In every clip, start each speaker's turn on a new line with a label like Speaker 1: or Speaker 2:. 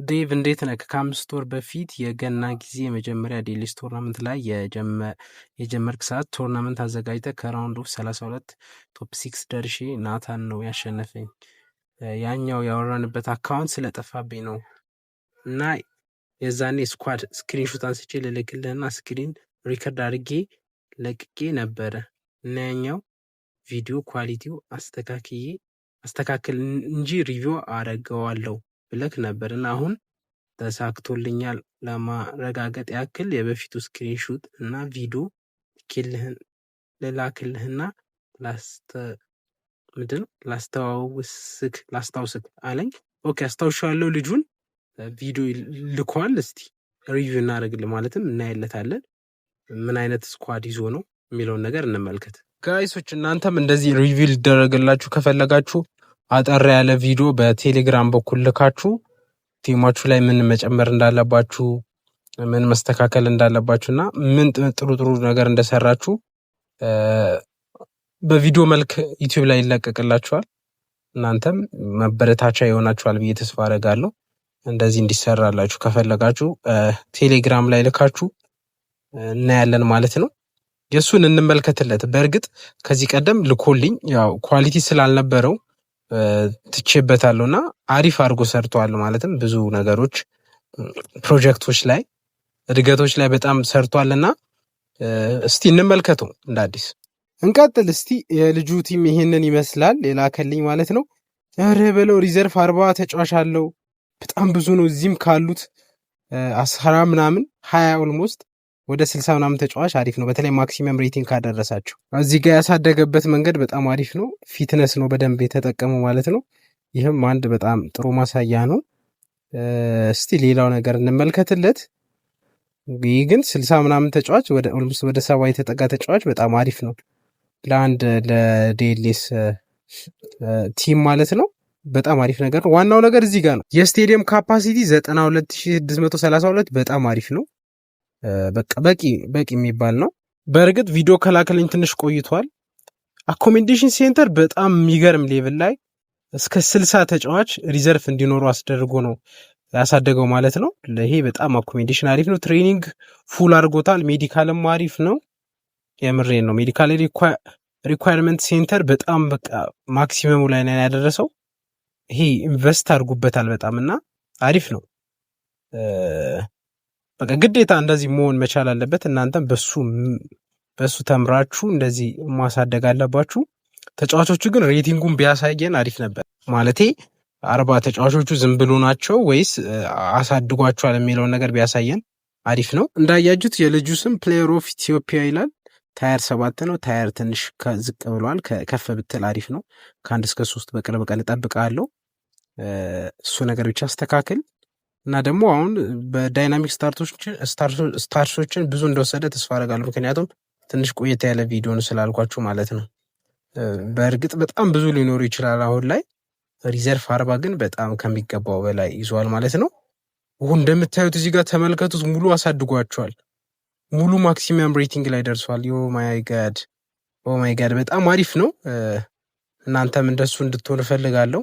Speaker 1: ዴቭ፣ እንዴት ነህ? ከ5 ወር በፊት የገና ጊዜ የመጀመሪያ DLS tournament ላይ የጀመርክ ሰዓት tournament አዘጋጅተህ ከ round of 32 top six ደርሼ ናታን ነው ያሸነፈኝ። ያኛው ያወራንበት account ስለጠፋብኝ ነው እና የዛኔ squad screenshot አንስቼ ልልክልህና screen record አድርጌ ለቅቄ ነበረ እና ያኛው ቪዲዮ quality ው አስተካክዬ አስተካክል እንጂ review አረገዋለሁ ብለክ ነበር እና አሁን ተሳክቶልኛል። ለማረጋገጥ ያክል የበፊቱ screenshot እና ቪዲዮ ልኬልህን ልላክልህና ላስተ ምንድን ነው ላስታውስክ ላስታውስክ አለኝ። Okay፣ አስታውሻለሁ። ልጁን ቪዲዮ ልኳል። እስቲ review እናደርግልህ ማለትም እናያለታለን። ምን አይነት squad ይዞ ነው የሚለውን ነገር እንመልከት። Guys ኦች፣ እናንተም እንደዚህ review ሊደረግላችሁ ከፈለጋችሁ አጠር ያለ ቪዲዮ በቴሌግራም በኩል ልካችሁ team ኣችሁ ላይ ምን መጨመር እንዳለባችሁ፣ ምን መስተካከል እንዳለባችሁ እና ምን ጥሩ ጥሩ ነገር እንደሰራችሁ በቪዲዮ መልክ ዩቲዩብ ላይ ይለቀቅላችኋል። እናንተም መበረታቻ ይሆናችኋል ብዬ ተስፋ አደርጋለሁ። እንደዚህ እንዲሰራላችሁ ከፈለጋችሁ ቴሌግራም ላይ ልካችሁ እናያለን ማለት ነው። የእሱን እንመልከትለት። በእርግጥ ከዚህ ቀደም ልኮልኝ ያው quality ስላልነበረው ትቼበታለሁ እና አሪፍ አድርጎ ሰርቷል። ማለትም ብዙ ነገሮች ፕሮጀክቶች ላይ እድገቶች ላይ በጣም ሰርቷል እና እስቲ እንመልከተው እንደ አዲስ እንቀጥል። እስቲ የልጁ team ይሄንን ይመስላል የላከልኝ ማለት ነው። ኧረ በለው፣ reserve 40 ተጫዋች አለው። በጣም ብዙ ነው። እዚህም ካሉት 10 ምናምን 20 almost ወደ 60 ምናምን ተጫዋች አሪፍ ነው። በተለይ maximum rating ካደረሳቸው እዚህ ጋር ያሳደገበት መንገድ በጣም አሪፍ ነው። Fitness ነው በደንብ የተጠቀመው ማለት ነው። ይህም አንድ በጣም ጥሩ ማሳያ ነው። እስቲ ሌላው ነገር እንመልከትለት። ይህ ግን 60 ምናምን ተጫዋች ወደ almost ወደ 70 የተጠጋ ተጫዋች በጣም አሪፍ ነው ለአንድ ለ DLS team ማለት ነው። በጣም አሪፍ ነገር ነው። ዋናው ነገር እዚህ ጋር ነው። የ stadium capacity 92,632 በጣም አሪፍ ነው። በቃ በቂ በቂ የሚባል ነው። በእርግጥ ቪዲዮ ከላከልኝ ትንሽ ቆይቷል። Accommodation center በጣም የሚገርም level ላይ እስከ 60 ተጫዋች reserve እንዲኖሩ አስደርጎ ነው ያሳደገው ማለት ነው። ይሄ በጣም accommodation አሪፍ ነው። Training full አድርጎታል። Medical ም አሪፍ ነው። የምሬን ነው። Medical requirement center በጣም በቃ maximum ኡ ላይ ነው ያደረሰው። ይሄ invest አድርጉበታል በጣም እና አሪፍ ነው። በቃ ግዴታ እንደዚህ መሆን መቻል አለበት። እናንተም በሱ ተምራችሁ እንደዚህ ማሳደግ አለባችሁ። ተጫዋቾቹ ግን rating ኡን ቢያሳየን አሪፍ ነበር። ማለቴ 40 ተጫዋቾቹ ዝም ብሎ ናቸው ወይስ አሳድጓቸዋል የሚለውን ነገር ቢያሳየን አሪፍ ነው። እንዳያችሁት የልጁ ስም Player of Ethiopia ይላል። Tier 7 ነው። Tier ትንሽ ዝቅ ብሏል። ከፍ ብትል አሪፍ ነው። ከአንድ እስከ ሶስት በቅርብ ቀን እጠብቃለሁ። እሱ ነገር ብቻ አስተካክል እና ደግሞ አሁን በ dynamic stats ኦችን ብዙ እንደወሰደ ተስፋ አደርጋለሁ። ምክንያቱም ትንሽ ቆየት ያለ ቪዲዮ ነው ስላልኳችሁ ማለት ነው። በእርግጥ በጣም ብዙ ሊኖሩ ይችላል አሁን ላይ፣ reserve 40 ግን በጣም ከሚገባው በላይ ይዟል ማለት ነው። አሁን እንደምታዩት እዚህ ጋር ተመልከቱት፣ ሙሉ አሳድጓቸዋል። ሙሉ maximum rating ላይ ደርሷል። Oh my God, oh my God፣ በጣም አሪፍ ነው። እናንተም እንደሱ እንድትሆን እፈልጋለሁ።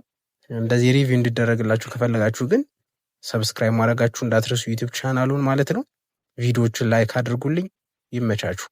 Speaker 1: እንደዚህ review እንዲደረግላችሁ ከፈለጋችሁ ግን subscribe ማድረጋችሁ እንዳትረሱ ዩቲዩብ ቻናሉን ማለት ነው። ቪዲዮዎችን like አድርጉልኝ። ይመቻችሁ።